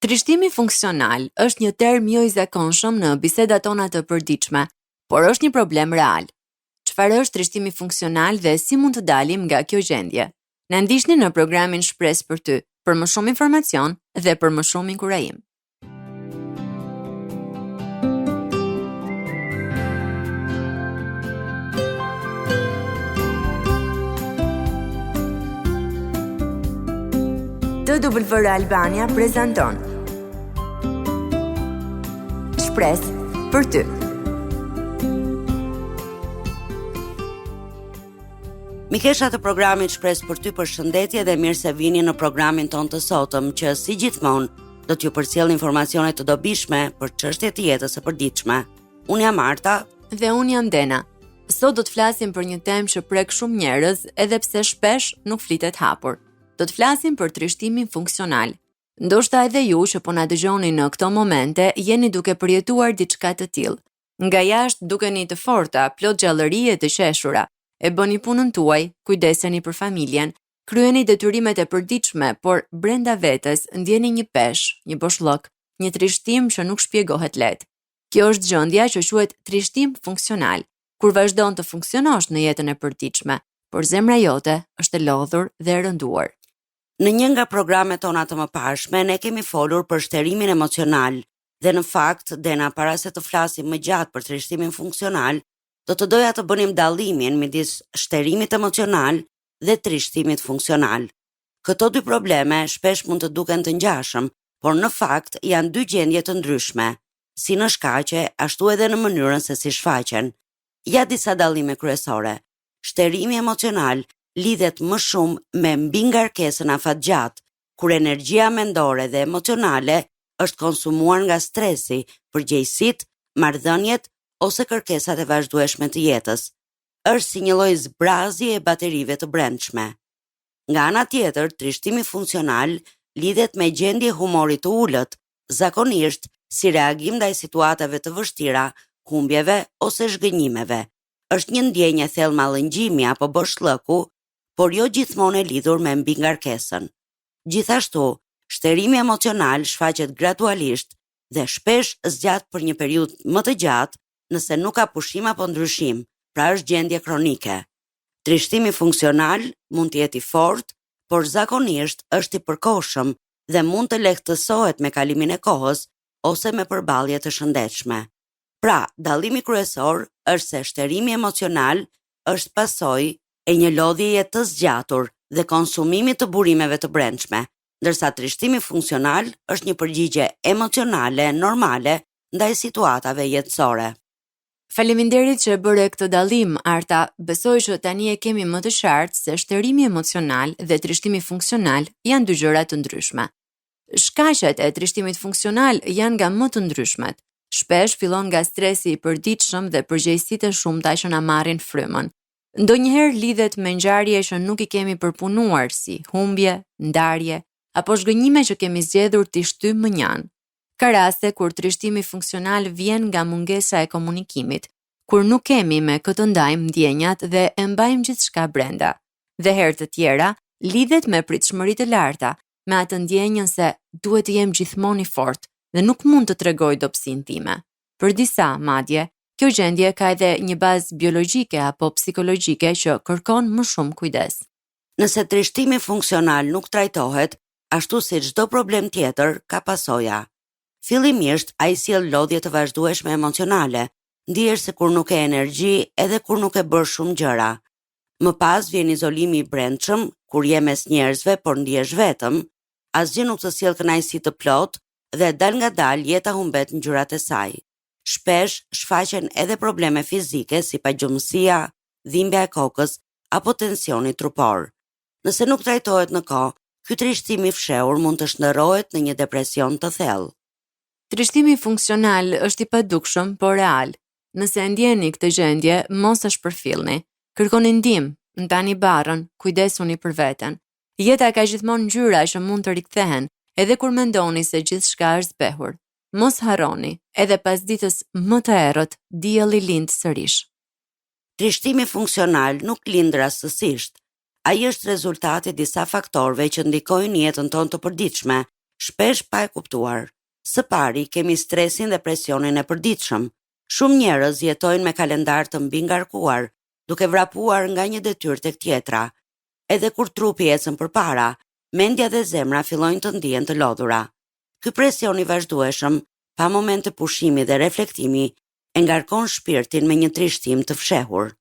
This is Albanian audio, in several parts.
Trishtimi funksional është një term jo i zakonshëm në bisedat tona të përditshme, por është një problem real. Çfarë është trishtimi funksional dhe si mund të dalim nga kjo gjendje? Na ndiqni në programin Shpresë për ty për më shumë informacion dhe për më shumë inkurajim. TWR Albania prezanton Shpresë për ty. Mikesha të programit Shpresë për ty përshëndetje dhe mirë se vini në programin tonë të sotëm që si gjithmonë do t'ju përcjellë informacione të dobishme për çështje të jetës së përditshme. Unë jam Arta dhe unë jam Dena. Sot do të flasim për një temë që prek shumë njerëz, edhe pse shpesh nuk flitet hapur. Do të flasim për trishtimin funksional. Ndoshta edhe ju që po na dëgjoni në këto momente jeni duke përjetuar diçka të tillë. Nga jashtë dukeni të forta, plot gjallëri e të qeshura. E bëni punën tuaj, kujdeseni për familjen, kryeni detyrimet e përditshme, por brenda vetes ndjeni një peshë, një boshllëk, një trishtim që nuk shpjegohet lehtë. Kjo është gjendja që quhet trishtim funksional, kur vazhdon të funksionosh në jetën e përditshme, por zemra jote është e lodhur dhe e rënduar. Në një nga programet tona të mëparshme, ne kemi folur për shterimin emocional dhe në fakt, Dena para se të flasim më gjatë për trishtimin funksional, do të doja të bënim dallimin midis shterimit emocional dhe trishtimit funksional. Këto dy probleme shpesh mund të duken të ngjashëm, por në fakt janë dy gjendje të ndryshme, si në shkaqe, ashtu edhe në mënyrën se si shfaqen. Ja disa dallime kryesore. Shterimi emocional lidhet më shumë me mbingarkesën afatgjatë, kur energjia mendore dhe emocionale është konsumuar nga stresi, përgjegjësitë, marrëdhëniet ose kërkesat e vazhdueshme të jetës. Është si një lloj zbrazje e baterive të brendshme. Nga ana tjetër, trishtimi funksional lidhet me gjendje humori të ulët, zakonisht si reagim ndaj situatave të vështira, humbjeve ose zhgënjimeve. Është një ndjenjë e thellë mallëngjimi apo boshllëku, por jo gjithmonë e lidhur me mbingarkesën. Gjithashtu, shterimi emocional shfaqet gradualisht dhe shpesh zgjat për një periudhë më të gjatë nëse nuk ka pushim apo ndryshim, pra është gjendje kronike. Trishtimi funksional mund të jetë i fortë, por zakonisht është i përkohshëm dhe mund të lehtësohet me kalimin e kohës ose me përballje të shëndetshme. Pra, dallimi kryesor është se shterimi emocional është pasojë e një lodhjeje të zgjatur dhe konsumimit të burimeve të brendshme, ndërsa trishtimi funksional është një përgjigje emocionale normale ndaj situatave jetësore. Faleminderit që e bëre këtë dallim, Arta. Besoj që tani e kemi më të qartë se shterimi emocional dhe trishtimi funksional janë dy gjëra të ndryshme. Shkaqet e trishtimit funksional janë nga më të ndryshmet. Shpesh fillon nga stresi i përditshëm dhe përgjegjësitë e shumta që na marrin frymën. Ndonjëherë lidhet me ngjarje që nuk i kemi përpunuar si humbje, ndarje apo zhgënjime që kemi zgjedhur t'i shtyjmë mënjanë. Ka raste kur trishtimi funksional vjen nga mungesa e komunikimit, kur nuk kemi me kë të ndajmë ndjenjat dhe e mbajmë gjithçka brenda. Dhe herë të tjera, lidhet me pritshmëri të larta, me atë ndjenjën se duhet të jem gjithmonë i fortë dhe nuk mund të tregoj dobësinë time. Për disa, madje, kjo gjendje ka edhe një bazë biologjike apo psikologjike që kërkon më shumë kujdes. Nëse trishtimi funksional nuk trajtohet, ashtu si çdo problem tjetër, ka pasoja. Fillimisht, ai sjell lodhje të vazhdueshme emocionale, ndihesh sikur nuk ke energji edhe kur nuk ke bërë shumë gjëra. Më pas vjen izolimi i brendshëm, kur je mes njerëzve por ndihesh vetëm, asgjë nuk të sjell kënaqësi të plotë dhe dalëngadalë jeta humbet ngjyrat e saj. Shpesh shfaqen edhe probleme fizike si pagjumësia, dhimbja e kokës apo tensioni trupor. Nëse nuk trajtohet në kohë, ky trishtim i fshehur mund të shndërrohet në një depresion të thellë. Trishtimi funksional është i padukshëm, por real. Nëse e ndjeni këtë gjendje, mos e shpërfillni. Kërkoni ndihmë, ndani barrën, kujdesuni për veten. Jeta ka gjithmonë ngjyra që mund të rikthehen, edhe kur mendoni se gjithçka është zbehur. Mos harroni, edhe pas ditës më të errët, dielli lind sërish. Trishtimi funksional nuk lind rastësisht. Ai është rezultat i disa faktorëve që ndikojnë në jetën tonë të përditshme, shpesh pa e kuptuar. Së pari, kemi stresin dhe presionin e përditshëm. Shumë njerëz jetojnë me kalendar të mbingarkuar, duke vrapuar nga një detyrë tek tjetra. Edhe kur trupi ecën përpara, mendja dhe zemra fillojnë të ndihen të lodhura. Ky presion i vazhdueshëm, pa momente pushimi dhe reflektimi, e ngarkon shpirtin me një trishtim të fshehur.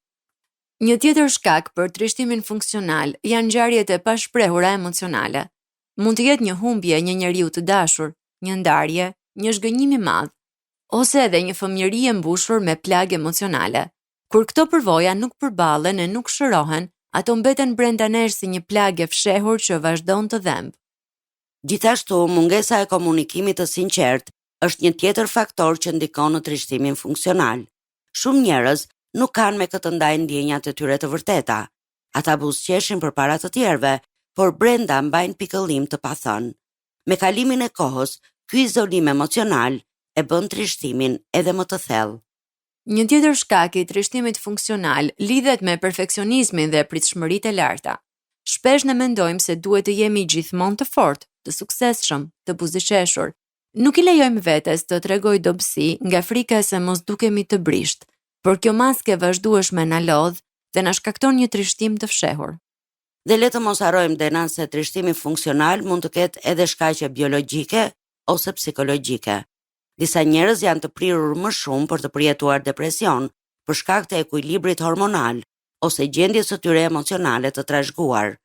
Një tjetër shkak për trishtimin funksional janë ngjarjet e pashprehura emocionale. Mund të jetë një humbje e një njeriu të dashur, një ndarje, një zhgënjim i madh, ose edhe një fëmijëri e mbushur me plagë emocionale. Kur këto përvoja nuk përballen e nuk shërohen, ato mbeten brenda nesh si një plagë e fshehur që vazhdon të dhembë. Gjithashtu, mungesa e komunikimit të sinqertë është një tjetër faktor që ndikon në trishtimin funksional. Shumë njerëz nuk kanë me kë të ndajnë ndjenjat e tyre të vërteta. Ata buzëqeshin përpara të tjerëve, por brenda mbajnë pikëllim të pathënë. Me kalimin e kohës, ky izolim emocional e bën trishtimin edhe më të thellë. Një tjetër shkak i trishtimit funksional lidhet me perfeksionizmin dhe pritshmëritë e larta. Shpesh ne mendojmë se duhet të jemi gjithmonë të fortë, të suksesshëm, të buzëqeshur. Nuk i lejojmë vetes të tregojë dobësi nga frika se mos dukemi të brishtë, por kjo maskë e vazhdueshme na lodh dhe na shkakton një trishtim të fshehur. Dhe le të mos harrojmë Dena se trishtimi funksional mund të ketë edhe shkaqe biologjike ose psikologjike. Disa njerëz janë të prirur më shumë për të përjetuar depresion për shkak të ekuilibrit hormonal ose gjendjes së tyre emocionale të trashëguar.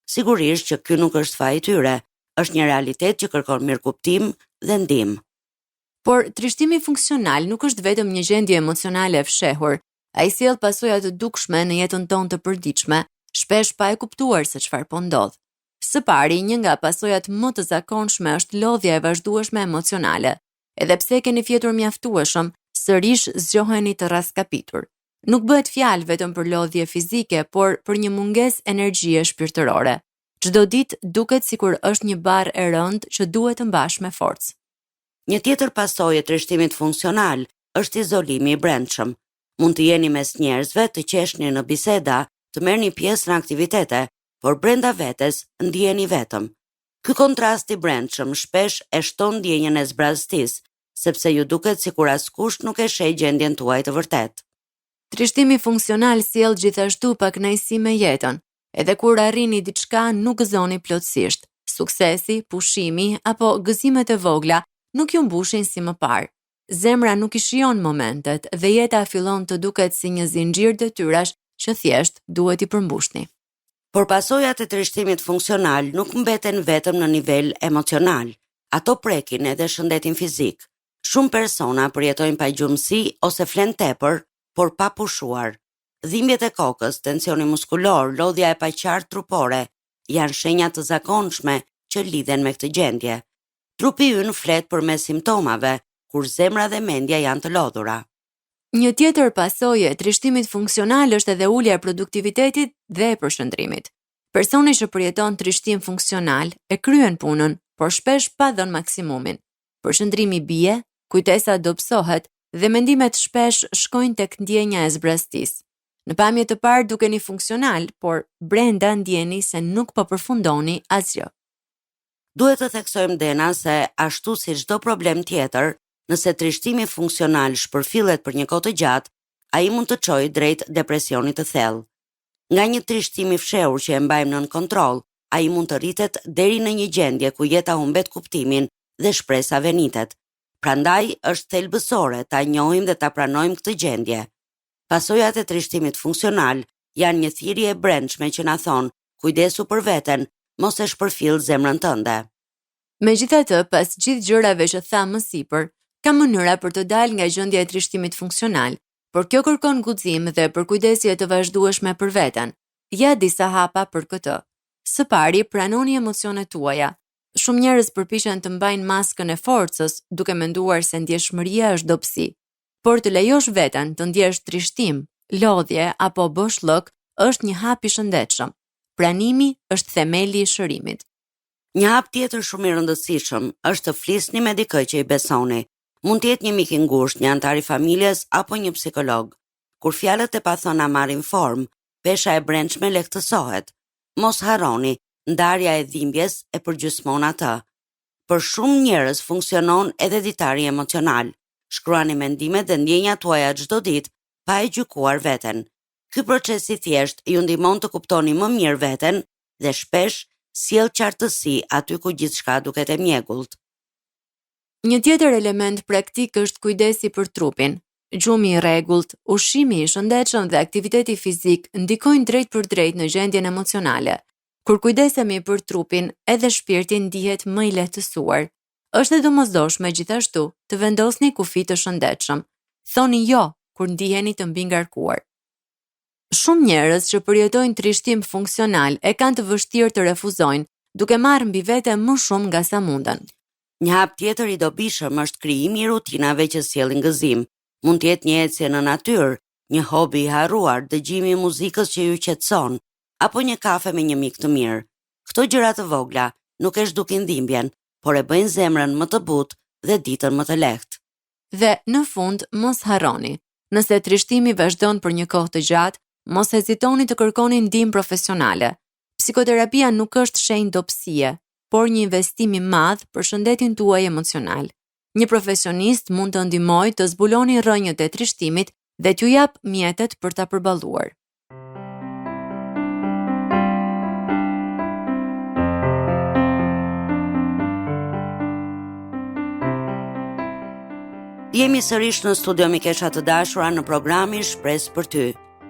Sigurisht që ky nuk është faji i tyre, është një realitet që kërkon mirëkuptim dhe ndihmë. Por trishtimi funksional nuk është vetëm një gjendje emocionale e fshehur. Ai sjell pasoja të dukshme në jetën tonë të përditshme, shpesh pa e kuptuar se çfarë po ndodh. Së pari, një nga pasojat më të zakonshme është lodhja e vazhdueshme emocionale. Edhe pse keni fjetur mjaftueshëm, sërish zgjoheni të rraskapitur. Nuk bëhet fjalë vetëm për lodhje fizike, por për një mungesë energjie shpirtërore. Çdo ditë duket sikur është një barrë e rëndë që duhet të mbash me forcë. Një tjetër pasojë e trishtimit funksional është izolimi i brendshëm. Mund të jeni mes njerëzve, të qeshni në biseda, të merrni pjesë në aktivitete, por brenda vetes ndiheni vetëm. Ky kontrast i brendshëm shpesh e shton ndjenjën e zbrazëtisë, sepse ju duket sikur askush nuk e sheh gjendjen tuaj të vërtetë. Trishtimi funksional sjell gjithashtu pakënaqësi me jetën. Edhe kur arrini diçka, nuk gëzoni plotësisht. Suksesi, pushimi apo gëzimet e vogla nuk ju mbushin si më parë. Zemra nuk i shijon momentet dhe jeta fillon të duket si një zinxhir detyrash që thjesht duhet t'i përmbushni. Por pasojat e trishtimit funksional nuk mbeten vetëm në nivel emocional. Ato prekin edhe shëndetin fizik. Shumë persona përjetojnë pagjumësi ose flenë tepër, por pa pushuar. Dhimbjet e kokës, tensioni muskulor, lodhja e paqartë trupore janë shenja të zakonshme që lidhen me këtë gjendje. Trupi ynë flet përmes simptomave, kur zemra dhe mendja janë të lodhura. Një tjetër pasojë e trishtimit funksional është edhe ulja e produktivitetit dhe e përqendrimit. Personi që përjeton trishtim funksional e kryen punën, por shpesh pa dhënë maksimumin. Përqendrimi bie, kujtesa dobësohet dhe mendimet shpesh shkojnë tek ndjenja e zbrazëtisë. Në pamje të parë dukeni funksional, por brenda ndjeni se nuk po përfundoni asgjë. Duhet të theksojmë Dena se ashtu si çdo problem tjetër, Nëse trishtimi funksional shpërfillet për një kohë të gjatë, ai mund të çojë drejt depresionit të thellë. Nga një trishtim i fshehur që e mbajmë nën kontroll, ai mund të rritet deri në një gjendje ku jeta humbet kuptimin dhe shpresa venitet. Prandaj është thelbësore ta njohim dhe ta pranojmë këtë gjendje. Pasojat e trishtimit funksional janë një thirrje e brendshme që na thonë, kujdesu për veten, mos e shpërfill zemrën tënde. Megjithatë, pas gjithë gjërave që thamë më sipër, ka mënyra për të dalë nga gjendja e trishtimit funksional, por kjo kërkon guxim dhe përkujdesje të vazhdueshme për veten. Ja disa hapa për këtë. Së pari, pranoni emocionet tuaja. Shumë njerëz përpiqen të mbajnë maskën e forcës, duke menduar se ndjeshmëria është dobësi. Por të lejosh veten të ndjesh trishtim, lodhje apo boshllëk është një hap i shëndetshëm. Pranimi është themeli i shërimit. Një hap tjetër shumë i rëndësishëm është të flisni me dikë që i besoni. Mund të jetë një mik i ngushtë, një anëtar i familjes apo një psikolog. Kur fjalët e pathëna marrin formë, pesha e brendshme lehtësohet. Mos harroni, ndarja e dhimbjes e përgjysmon atë. Për shumë njerëz funksionon edhe ditari emocional. Shkruani mendimet dhe ndjenjat tuaja çdo ditë pa e gjykuar veten. Ky proces i thjeshtë ju ndihmon të kuptoni më mirë veten dhe shpesh sjell qartësi aty ku gjithçka duket e mjegullt. Një tjetër element praktik është kujdesi për trupin. Gjumi i rregullt, ushqimi i shëndetshëm dhe aktiviteti fizik ndikojnë drejtpërdrejt në gjendjen emocionale. Kur kujdesemi për trupin, edhe shpirti ndihet më i lehtësuar. Është e domosdoshme gjithashtu të vendosni kufij të shëndetshëm. Thoni jo kur ndiheni të mbingarkuar. Shumë njerëz që përjetojnë trishtim funksional e kanë të vështirë të refuzojnë, duke marrë mbi vete më shumë nga sa munden. Një hap tjetër i dobishëm është krijimi i rutinave që sjellin gëzim. Mund të jetë një ecje në natyrë, një hobi i harruar, dëgjimi i muzikës që ju qetëson, apo një kafe me një mik të mirë. Këto gjëra të vogla nuk e zhdukin dhimbjen, por e bëjnë zemrën më të butë dhe ditën më të lehtë. Dhe, në fund, mos harroni, nëse trishtimi vazhdon për një kohë të gjatë, mos hezitoni të kërkoni ndihmë profesionale. Psikoterapia nuk është shenjë dobësie, por një investim i madh për shëndetin tuaj emocional. Një profesionist mund të ndihmojë të zbuloni rrënjët e trishtimit dhe t'ju japë mjetet për ta përballuar. Jemi sërish në studio mikesha të dashura në programin Shpresë për ty.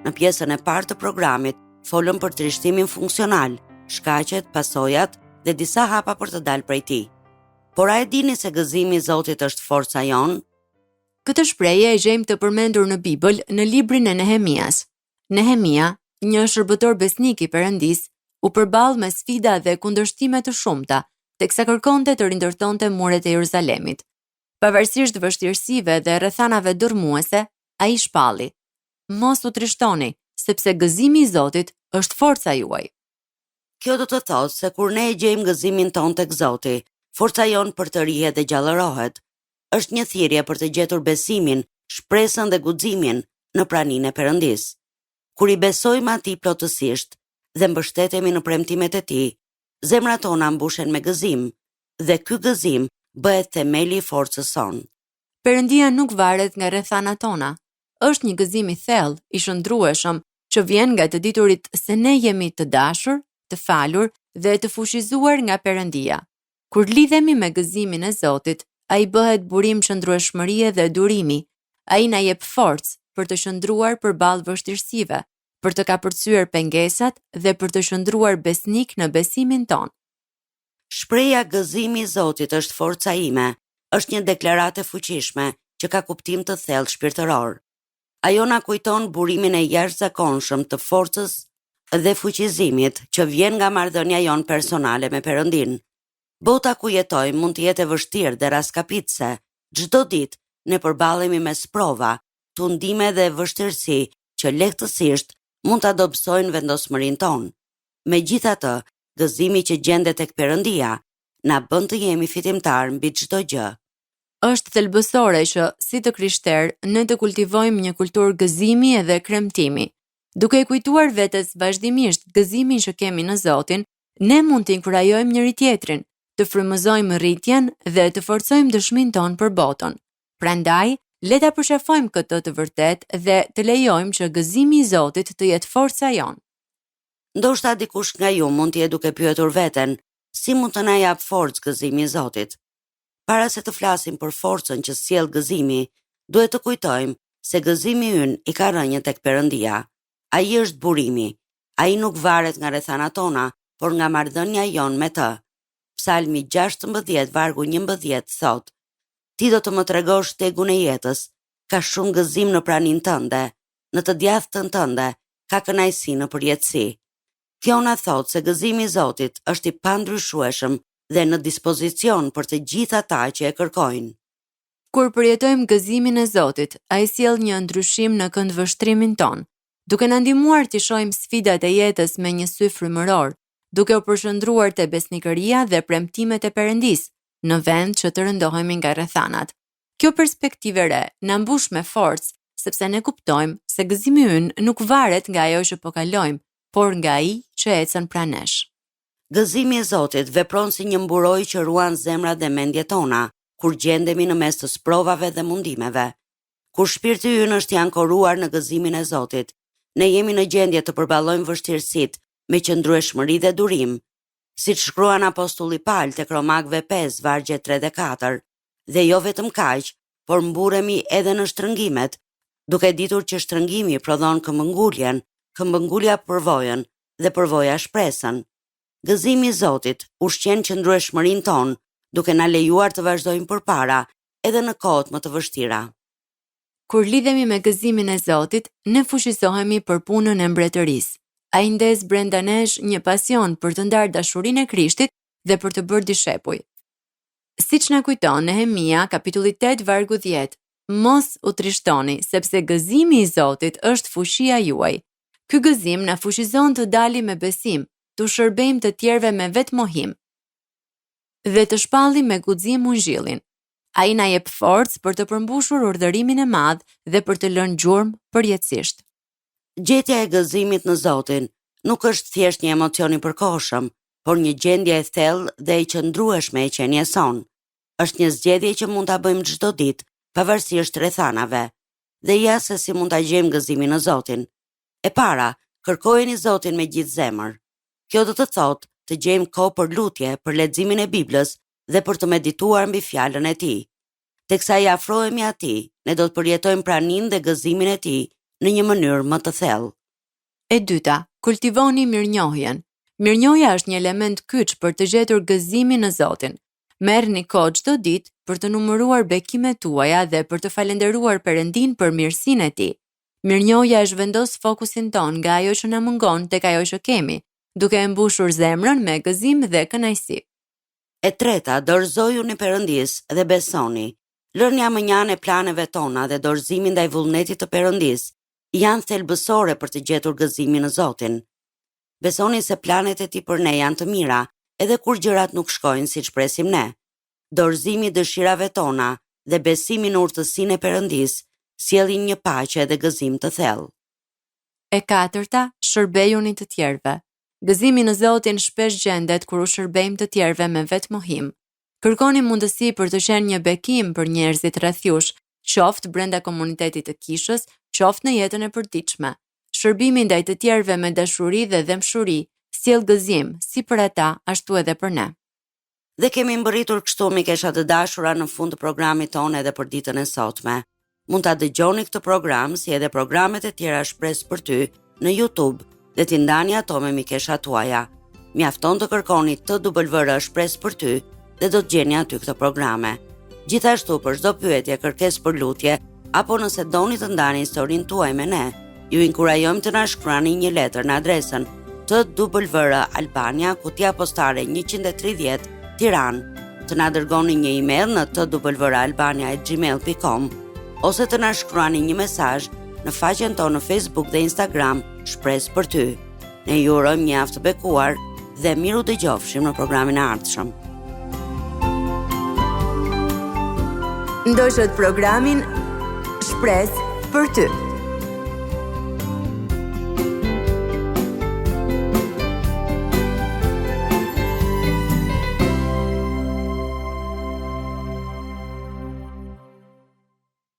Në pjesën e parë të programit folëm për trishtimin funksional, shkaqet, pasojat dhe disa hapa për të dalë prej tij. Por a e dini se gëzimi i Zotit është forca jonë? Këtë shprehje e gjejmë të përmendur në Bibël në librin e Nehemias. Nehemia, një shërbëtor besnik i Perëndisë, u përball me sfida dhe kundërshtime të shumta, teksa kërkonte të rindërtonte muret e Jeruzalemit. Pavarësisht vështirësive dhe rrethanave dërrmuese, ai shpalli: Mos u trishtoni, sepse gëzimi i Zotit është forca juaj. Kjo do të thotë se kur ne e gjejmë gëzimin tonë tek Zoti, forca jonë përtërihet dhe gjallërohet. Është një thirrje për të gjetur besimin, shpresën dhe guximin në praninë e Perëndisë. Kur i besojmë Atij plotësisht dhe mbështetemi në premtimet e Tij, zemrat tona mbushen me gëzim dhe ky gëzim bëhet themeli i forcës sonë. Perëndia nuk varet nga rrethanat tona. Është një gëzim i thellë, i qëndrueshëm, që vjen nga të diturit se ne jemi të dashur, të falur dhe të fuqizuar nga Perëndia. Kur lidhemi me gëzimin e Zotit, ai bëhet burim qëndrueshmërie dhe durimi. Ai na jep forcë për të qëndruar përballë vështirësive, për të kapërcyer pengesat dhe për të qëndruar besnikë në besimin tonë. Shprehja gëzimi i Zotit është forca ime është një deklaratë e fuqishme që ka kuptim të thellë shpirtëror. Ajo na kujton burimin e jashtëzakonshëm të forcës dhe fuqizimit që vjen nga marrëdhënia jonë personale me Perëndinë. Bota ku jetojmë mund të jetë e vështirë dhe rraskapitëse. Çdo ditë ne përballemi me sprova, tundime dhe vështirësi që lehtësisht mund ta dobësojnë vendosmërinë tonë. Megjithatë, gëzimi që gjendet tek Perëndia na bën të jemi fitimtarë mbi çdo gjë. Është thelbësore që, si të krishterë, ne të kultivojmë një kulturë gëzimi edhe kremtimi. Duke i kujtuar vetes vazhdimisht gëzimin që kemi në Zotin, ne mund të inkurajojmë njëri-tjetrin, të frymëzojmë rritjen dhe të forcojmë dëshminë tonë për botën. Prandaj, le ta përqafojmë këtë të vërtetë dhe të lejojmë që gëzimi i Zotit të jetë forca jonë. Ndoshta dikush nga ju mund të jetë duke pyetur veten, si mund të na japë forcë gëzimi i Zotit? Para se të flasim për forcën që sjell gëzimi, duhet të kujtojmë se gëzimi ynë i ka rrënjët tek Perëndia. Ai është burimi. Ai nuk varet nga rrethanat tona, por nga marrëdhënia jonë me të. Psalmi 16 vargu 11 thotë: Ti do të më tregosh shtegun e jetës, ka shumë gëzim në praninë tënde, në të djathtën tënde ka kënaqësi në përjetësi. Kjo na thotë se gëzimi i Zotit është i pandryshueshëm dhe në dispozicion për të gjithë ata që e kërkojnë. Kur përjetojmë gëzimin e Zotit, ai sjell një ndryshim në këndvështrimin tonë, duke na ndihmuar t'i shohim sfidat e jetës me një sy frymëror, duke u përqendruar te besnikëria dhe premtimet e Perëndisë, në vend që të rëndohemi nga rrethanat. Kjo perspektivë e re na mbush me forcë, sepse ne kuptojmë se gëzimi ynë nuk varet nga ajo që po kalojmë, por nga ai që ecën pranë nesh. Gëzimi i Zotit vepron si një mburojë që ruan zemrat dhe mendjet tona, kur gjendemi në mes të sprovave dhe mundimeve. Kur shpirti ynë është i ankoruar në gëzimin e Zotit, ne jemi në gjendje të përballojmë vështirësitë me qëndrueshmëri dhe durim. Siç shkruan apostulli Pal tek Romakëve 5, vargjet 3 dhe 4. Dhe jo vetëm kaq, por mburremi edhe në shtrëngimet, duke ditur që shtrëngimi prodhon këmbënguljen, këmbëngulja përvojën dhe përvoja shpresën. Gëzimi i Zotit ushqen qëndrueshmërinë tonë, duke na lejuar të vazhdojmë përpara edhe në kohët më të vështira. Kur lidhemi me gëzimin e Zotit, ne fuqizohemi për punën e mbretërisë. Ai ndez brenda nesh një pasion për të ndarë dashurinë e Krishtit dhe për të bërë dishepuj. Siç na kujton Nehemia, kapitulli 8, vargu 10, Mos u trishtoni, sepse gëzimi i Zotit është fuqia juaj. Ky gëzim na fuqizon të dalim me besim, t'u shërbejmë të tjerëve me vetëmohim dhe të shpallim me guxim ungjillin. Ai na jep forcë për të përmbushur urdhërimin e madh dhe për të lënë gjurmë përjetësisht. Gjetja e gëzimit në Zotin nuk është thjesht një emocion i përkohshëm, por një gjendje e thellë dhe e qëndrueshme e qenies sonë. Është një zgjedhje që mund ta bëjmë çdo ditë, pavarësisht rrethanave. Dhe ja se si mund ta gjejmë gëzimin në Zotin. E para, kërkojeni Zotin me gjithë zemër. Kjo do të thotë të gjejmë kohë për lutje, për leximin e Biblës dhe për të medituar mbi fjalën e Tij. Teksa i afrohemi Atij, ne do të përjetojmë praninë dhe gëzimin e Tij në një mënyrë më të thellë. E dyta, kultivoni mirënjohjen. Mirënjohja është një element kyç për të gjetur gëzimin në Zotin. Merrni kohë çdo ditë për të numëruar bekimet tuaja dhe për të falënderuar Perëndinë për mirësinë e Tij. Mirënjohja e zhvendos fokusin tonë nga ajo që na mungon tek ajo që kemi, duke e mbushur zemrën me gëzim dhe kënaqësi. E treta, dorëzojuni Perëndisë dhe besoni. Lënia mënjanë e planeve tona dhe dorëzimi ndaj vullnetit të Perëndisë janë thelbësore për të gjetur gëzimin në Zotin. Besoni se planet e Tij për ne janë të mira, edhe kur gjërat nuk shkojnë siç presim ne. Dorëzimi i dëshirave tona dhe besimi në urtësinë e Perëndisë sjellin një paqe dhe gëzim të thellë. E katërta, shërbejuni të tjerëve. Gëzimi në Zotin shpesh gjendet kur u shërbejmë të tjerëve me vetëmohim. Kërkoni mundësi për të qenë një bekim për njerëzit rreth jush, qoftë brenda komunitetit të kishës, qoftë në jetën e përditshme. Shërbimi ndaj të tjerëve me dashuri dhe dhembshuri sjell gëzim, si për ata, ashtu edhe për ne. Dhe kemi mbërritur kështu mikesha të dashura në fund të programit tonë edhe për ditën e sotme. Mund ta dëgjoni këtë program si edhe programet e tjera Shpresë për ty në YouTube dhe t'i ndani ato me mikeshat tuaja. Mjafton të kërkoni TWR Shpresë për ty dhe do të gjeni aty këto programe. Gjithashtu për çdo pyetje, kërkesë për lutje apo nëse doni të ndani historinë tuaj me ne, ju inkurajojmë të na shkruani një letër në adresën TWR Albania, kutia postare 130, Tiranë. Të na dërgoni një email në twralbania@gmail.com ose të na shkruani një mesazh në faqen tonë në Facebook dhe Instagram Shpresë për ty. Ne ju urojmë një javë të bekuar dhe mirudëgjofshim në programin e ardhshëm. Ndoqët programin Shpresë për ty.